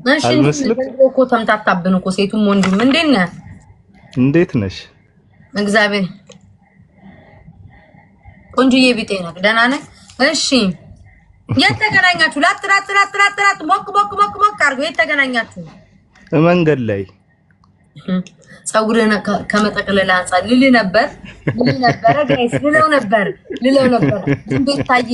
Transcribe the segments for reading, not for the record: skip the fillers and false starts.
እሺ አልመስልም? እኮ ተምታታብን እኮ ሴቱም ወንዱም። እንዴት ነህ? እንዴት ነሽ? እግዚአብሔር ቆንጆዬ ቢጤ ነህ። ደህና ነህ? እሺ የት ተገናኛችሁ? ላጥ ላጥ ላጥ ላጥ ላጥ ሞቅ ሞቅ ሞቅ ሞቅ አድርገው። የት ተገናኛችሁ? መንገድ ላይ። ፀጉርህን ከመጠቅለል አንፃር ልልህ ነበር ልልህ ነበረ guys፣ ልለው ነበር ልለው ነበር። እንዴት ታዬ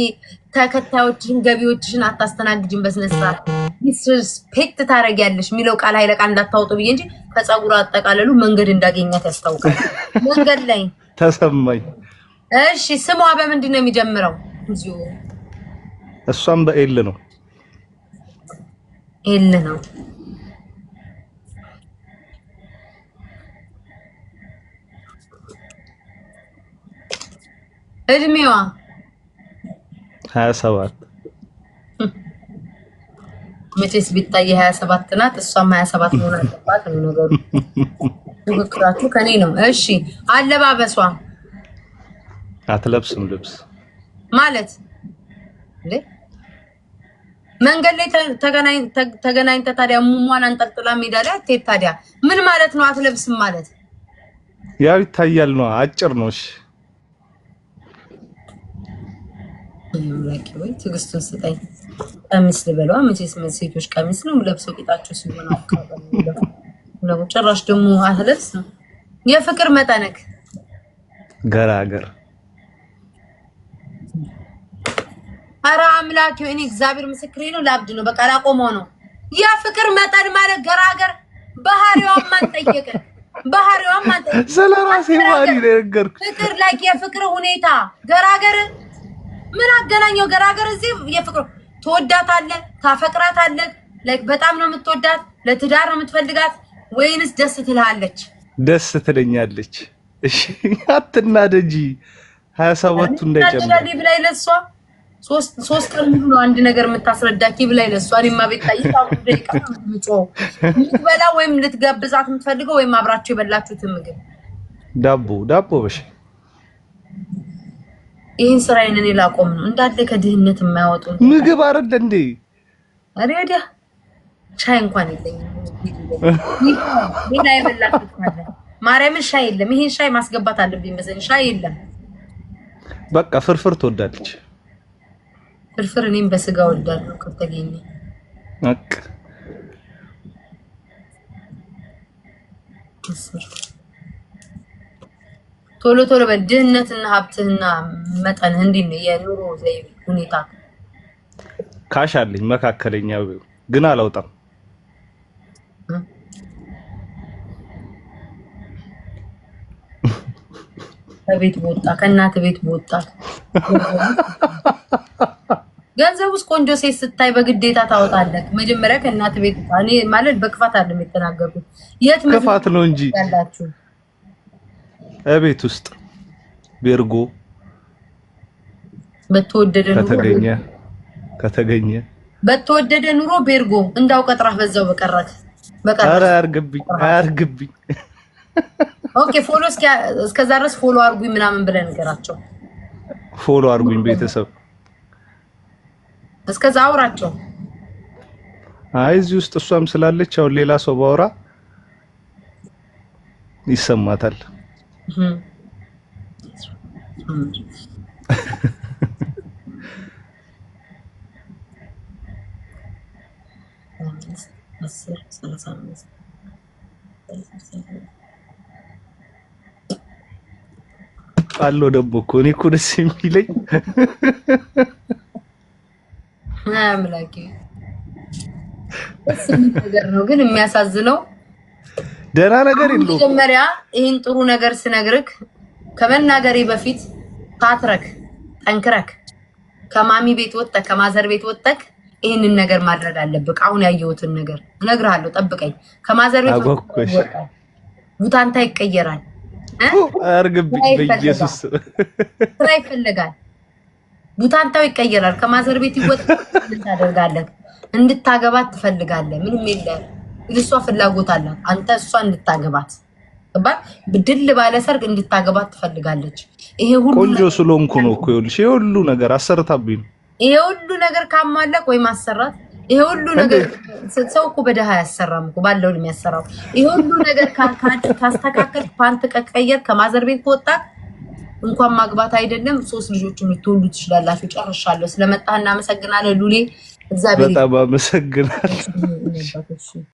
ተከታዮችሽን ገቢዎችሽን አታስተናግጅም በስነ ስርዓት disrespect ታደርጊያለሽ የሚለው ቃል ኃይለ ቃል እንዳታወጡ ብዬ እንጂ ከፀጉር አጠቃለሉ መንገድ እንዳገኛት ያስታውቃል። መንገድ ላይ ተሰማኝ። እሺ ስሟ በምንድን ነው የሚጀምረው? እዚሁ እሷም በ L ነው። L ነው። እድሜዋ 27። መቼስ ቢታይ 27 ናት፣ እሷም 27 መሆን አለባት ነው ነገሩ። ፉክክራችሁ ከኔ ነው። እሺ አለባበሷ? አትለብስም ልብስ። ማለት እንዴ መንገድ ላይ ተገናኝተ ታዲያ ሙሟን አንጠልጥላ ሜዳ ላይ አትሄድ። ታዲያ ምን ማለት ነው አትለብስም ማለት? ያው ይታያል ነው፣ አጭር ነው። እሺ አምላኬ ወይ ትዕግስቱን ስጠኝ። ቀሚስ ልበለዋ መቼስ ሴቶች ቀሚስ ነው ለብሰው ቂጣቸው ሲሆን አካባቢ ጭራሽ ደግሞ አትለብስም። የፍቅር መጠንክ? ገራገር። ኧረ አምላኬ እኔ እግዚአብሔር ምስክሬ ነው፣ ላብድ ነው በቃ ላቆመው ነው። የፍቅር መጠን ማለት ገራገር። ባህሪዋን ማን ጠየቀ? ባህሪዋን ማን ጠየቀ? ስለ ራሴ ባህሪ ነው የነገርኩሽ። ፍቅር ላይ የፍቅር ሁኔታ ገራገር ምን አገናኘው? ገራገር እዚህ የፍቅር ትወዳታለህ፣ ታፈቅራታለህ፣ like በጣም ነው የምትወዳት፣ ለትዳር ነው የምትፈልጋት ወይንስ ደስ ትልሃለች? ደስ ትለኛለች። እሺ አትናደጂ። 27ቱ እንዳይጨምር። ብላይ ለሷ ሶስት ቀን ሙሉ ነው አንድ ነገር የምታስረዳኪ ብላይ ለሷ። እኔማ ቤት ጠይቃ ደቂቃ ነው የምትጮኸው። የምትበላ ወይም ልትጋብዛት የምትፈልገው ወይም አብራችሁ የበላችሁትን ምግብ? ዳቦ ዳቦ በሽ። ይህን ስራዬን እኔ ላቆም ነው እንዳለ ከድህነት የማያወጡ ምግብ አይደለ እንዴ? ኧረ ወዲያ ሻይ እንኳን የለኝም። ሌላ የበላችሁት ካለ ማርያምን ሻይ የለም። ይሄን ሻይ ማስገባት አለብኝ መሰለኝ። ሻይ የለም። በቃ ፍርፍር ትወዳለች። ፍርፍር እኔም በስጋ ወዳለሁ ከተገኘ። በቃ ቶሎ ቶሎ በል። ድህነትና ሀብትህና መጠንህ እንዴት ነው? የኑሮ ዘይቤ ሁኔታ? Cash አለኝ መካከለኛ ግን አላውጣም። ከቤት በወጣ ከእናት ቤት በወጣ ገንዘብ ውስጥ ቆንጆ ሴት ስታይ በግዴታ ታወጣለህ። መጀመሪያ ከእናት ቤት እኔ ማለት በክፋት አይደለም የተናገርኩት። የት ክፋት ነው እንጂ። ያላችሁ? እቤት ውስጥ ቤርጎ። በተወደደ ኑሮ ከተገኘ በተወደደ ኑሮ ቤርጎ እንዳው ቀጥራህ በዛው በቀረክ በቀረክ። ኧረ አያርግብኝ አያርግብኝ። Okay follow እስከዛ ድረስ follow አድርጉኝ ምናምን ብለህ ንገራቸው። Follow አድርጉኝ ቤተሰብ። እስከዛ አውራቸው። አይ እዚህ ውስጥ እሷም ስላለች አሁን ሌላ ሰው ባወራ ይሰማታል። አለው ደግሞ እኮ እኔ እኮ ደስ የሚለኝ አምላኬ ደስ የሚል ነገር ነው፣ ግን የሚያሳዝነው ደህና ነገር የለውም። መጀመሪያ ይህን ጥሩ ነገር ስነግርክ ከመናገሬ በፊት ታትረክ ጠንክረክ ከማሚ ቤት ወጠክ ከ mother ቤት ወጠክ ይህንን ነገር ማድረግ አለብክ። አሁን ያየሁትን ነገር እነግርሃለሁ፣ ጠብቀኝ። ከ mother ቤት አጓጓሽ። ቡታንታ ይቀየራል፣ አያርግብኝ በኢየሱስ። ስራ ይፈልጋል። ቡታንታው ይቀየራል። ከ mother ቤት ይወጣል። ታደርጋለህ፣ እንድታገባት ትፈልጋለህ። ምንም የለም። እሷ ፍላጎት አላት። አንተ እሷ እንድታገባት ብድል ባለ ሰርግ እንድታገባት ትፈልጋለች። ይሄ ሁሉ ቆንጆ ስለሆንኩ ነው እኮ ይኸውልሽ፣ ይሄ ሁሉ ነገር አሰርታብኝ ነው። ይሄ ሁሉ ነገር ካሟላቅ ወይ ማሰራት፣ ይሄ ሁሉ ነገር፣ ሰው እኮ በደሃ አያሰራም እኮ፣ ባለው ነው የሚያሰራው። ይሄ ሁሉ ነገር ካስተካከል፣ ፓንት ከቀየር፣ ከ mother ቤት ከወጣ እንኳን ማግባት አይደለም ሶስት ልጆችን ልትወልዱ ትችላላችሁ። ጨርሻለሁ። ስለመጣህ እናመሰግናለን ሉሌ። እግዚአብሔር በጣም አመሰግናለሁ።